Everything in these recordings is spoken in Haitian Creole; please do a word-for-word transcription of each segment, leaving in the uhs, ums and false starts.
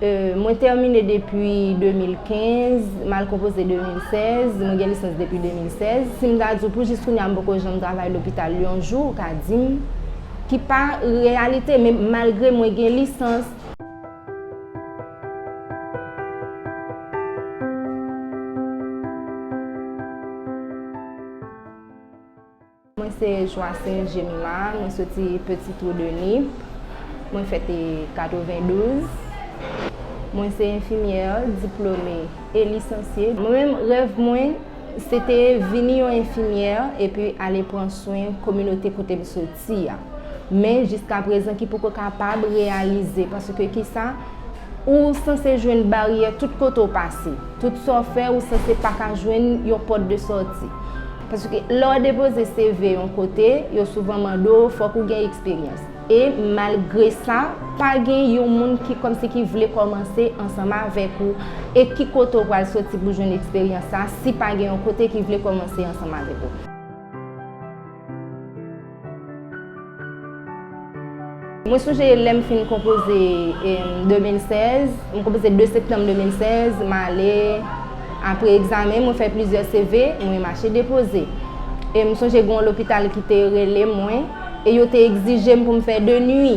Euh, mwen tèmine depi de mil kenz, m al konpoze de mil sèz, mwen gen lisans depi de mil sèz. Si m ta di w pou jis kounye a m poko janm travay lopital yon jou, ou ka di m ki pa reyalite, men malgre mwen gen lisans, Mwen se Joacine Jemima, mwen soti Petit Trou de Nip. Mwen fèt e katrevendouz. Mwen se enfimyè diplome e lisansye. Mwen menm, rèv mwen, se te vini yon enfimyè epi ale pran swen kominote kote m soti a. Men jiskaprezan ki poko kapab reyalize, paske kisa, ou sanse jwenn baryè tout kote w pase. Tout sa w fè, ou sanse pa ka jwenn yon pòt de sòti. Paske lè w depoze C V yon kote, yo souvan mande w fòk ou gen eksperyans. E malgre sa, pa gen yon moun ki kòmsi ki vle kòmanse ansanm avèk ou. E ki kote w pral soti pou jwenn eksperyans sa, si pa gen yon kote ki vle kòmanse ansanm avèk ou? Mwen sonje lè m fin konpoze, em, de mil sèz, m konpoze de septanm de mil sèz, m ale, apre egzamen, mwen fè plizyè C V, mwen mache depoze. E m sonje gen yon lopital ki te rele mwen, e yo te egzije m pou m fè de nwi.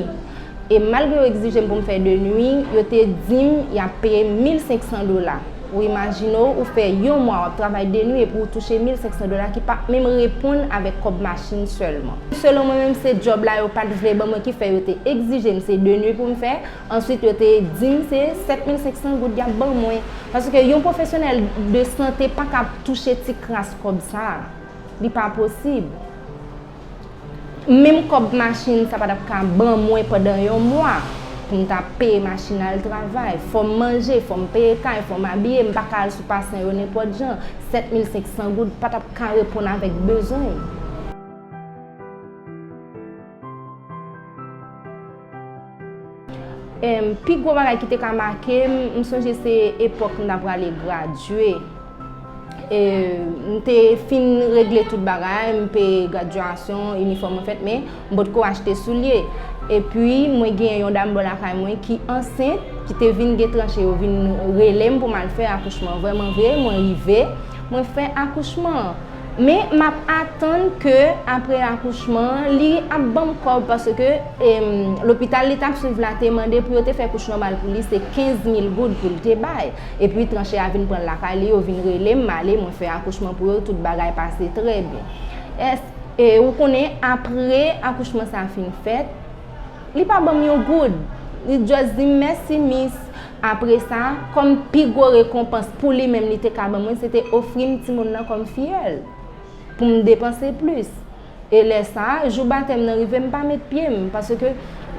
E malgre yo egzije m pou m fè de nwi, yo te di m y ap peye m mil senk san dola. Ou imajine w, ou fè yon mwa w ap travay de nwi epi w touche mil senk san dola ki pa menm reponn avèk kòb machin sèlman. Selon mwen menm, se djòb la yo pa t vle ban mwen ki fè yo te egzije m se de nwi pou m fè. Answit, yo te di m se sèt mil senk san goud y ap ban mwen. Paske yon pwofesyonèl de sante pa ka touche ti kras kòb sa a. Li pa posib. Menm kòb machin sa pa t ap ka ban mwen pandan yon mwa pou m ta peye machin al travay. Fò m manje, fò m peye kay, fò m abiye, m pa ka al sou pasyan yo nenpòt jan. Sèt mil senk san goud pa t ap ka reponn avèk bezwen m. Em, pi gwo bagay ki te ka make m, m sonje se epòk m ta prale gradye. E, m te fin regle tout bagay, m peye gradyasyon, inifòm mwen fèt, men m potko achte soulye. Epi, mwen gen yon dam bò lakay mwen ki ansent, ki te vin gen tranche, yo vin rele m pou m al fè akouchman. Vrèman vre, mwen rive, mwen fè akouchman an. Men m ap atann ke apre akouchman an, li ap ban m kòb paske, em, lopital li t ap swiv la te mande pou yo te fè kouch nòmal pou li, se kenz mil goud pou l te bay. Epi tranche a vin pran l lakay li, yo vin rele m, m ale, mwen fè akouchman pou yo, tout bagay pase trè byen. Èske, e, ou konnen, apre akouchman sa fin fèt, li pa ban m yon goud. Li just di m, "Mèsi, Miss." Apre sa, kòm pi gwo rekonpans pou li menm li te ka ban mwen, se te ofri m timoun nan kòm fiyèl pou m depanse plis. E lè sa a, jou batèm nan rive, m pa met pye m, paske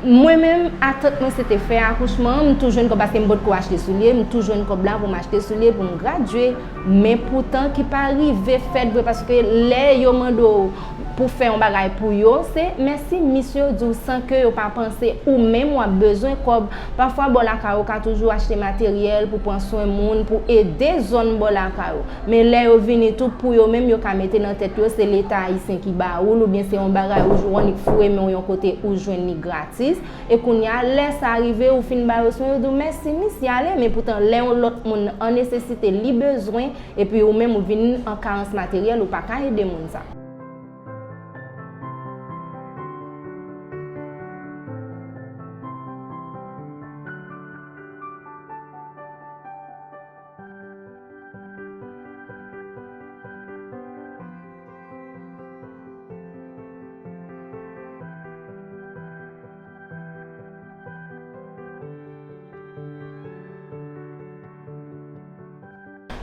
mwen menm, atant mwen se te fè akouchman an, m tou jwenn kòb, paske m potko achte soulye, m tou jwenn kòb la pou m achte soulye, pou m gradye, men poutan ki pa rive fèt vre, paske lè yo mande w pou fè yon bagay pou yo, se mèsi, Miss, yo di w san ke yo pa panse ou menm w ap bezwen kòb. Pafwa, bò lakay ou ka toujou achte materyèl pou pran swen moun, pou ede zòn bò lakay ou. Men lè yo vini tou pou yo menm, yo ka mete nan tèt yo se Leta ayisyen ki ba ou l, oubyen se yon bagay ou jwenn, ou annik foure men w yon kote ou jwenn li gratis. E kounye a, lè sa rive, ou fin ba yo swen, yo di w, "Mèsi, Miss, y ale." Men poutan, lè yon lòt moun an nesesite, li bezwen, epi ou menm ou vin an karans materyèl, ou pa ka ede moun sa.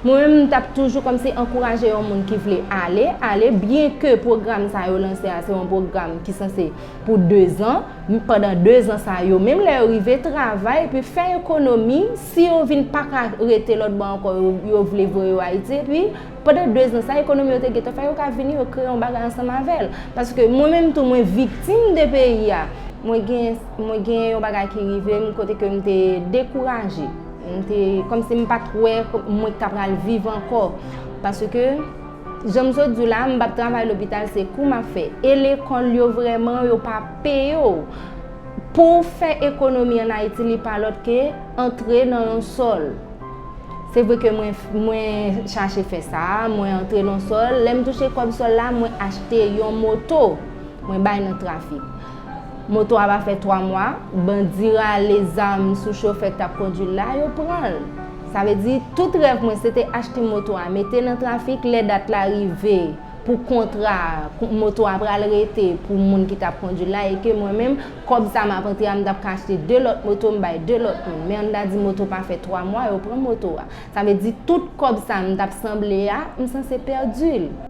Mwen menm, m t ap toujou kòmsi ankouraje yon moun ki vle ale, ale, byenke pwogram sa yo lanse a, se yon pwogram ki sanse pou dezan. M, pandan dezan sa yo, menm lè yo rive travay, epi fè ekonomi, si yo vin pa ka rete lòt bò ankò, yo, yo vle voye yo Ayiti, epi pandan dezan sa, ekonomi yo te gentan fè, yo ka vini, yo kreye yon bagay ansanm avè l. Paske mwen menm tou, mwen viktim de peyi a. Mwen gen, mwen gen yon bagay ki rive m kote ke m te dekouraje. M te, kòmsi m pa t wè mwen ta pral viv ankò. Paske, jan m sot di w la, m p ap travay lopital, se kou m ap fè. E lekòl yo vrèman, yo pa peye w. Pou w fè ekonomi ann Ayiti, li pa lòt ke antre nan yon sòl. Se vre ke mwen, mwen chache fè sa, mwen antre nan sòl. Lè m touche kòb sòl la, mwen achte yon moto. Mwen bay nan trafik. Moto a pa fè twa mwa, bandi rale zam sou chofè k t ap kondui l la, yo pran l. Sa vle di, tout rèv mwen, se te achte moto a, mete nan trafik, lè dat la rive pou kontra, moto a pral rete pou moun ki t ap kondui l la, e ke mwen menm, kòb sa m ap antre a, m t ap ka achte de lòt moto, m bay de lòt moun. Men ann ta di moto pa fè twa mwa, yo pran moto a. Sa vle di, tout kòb sa m t ap sanble a, m sanse pèdi l.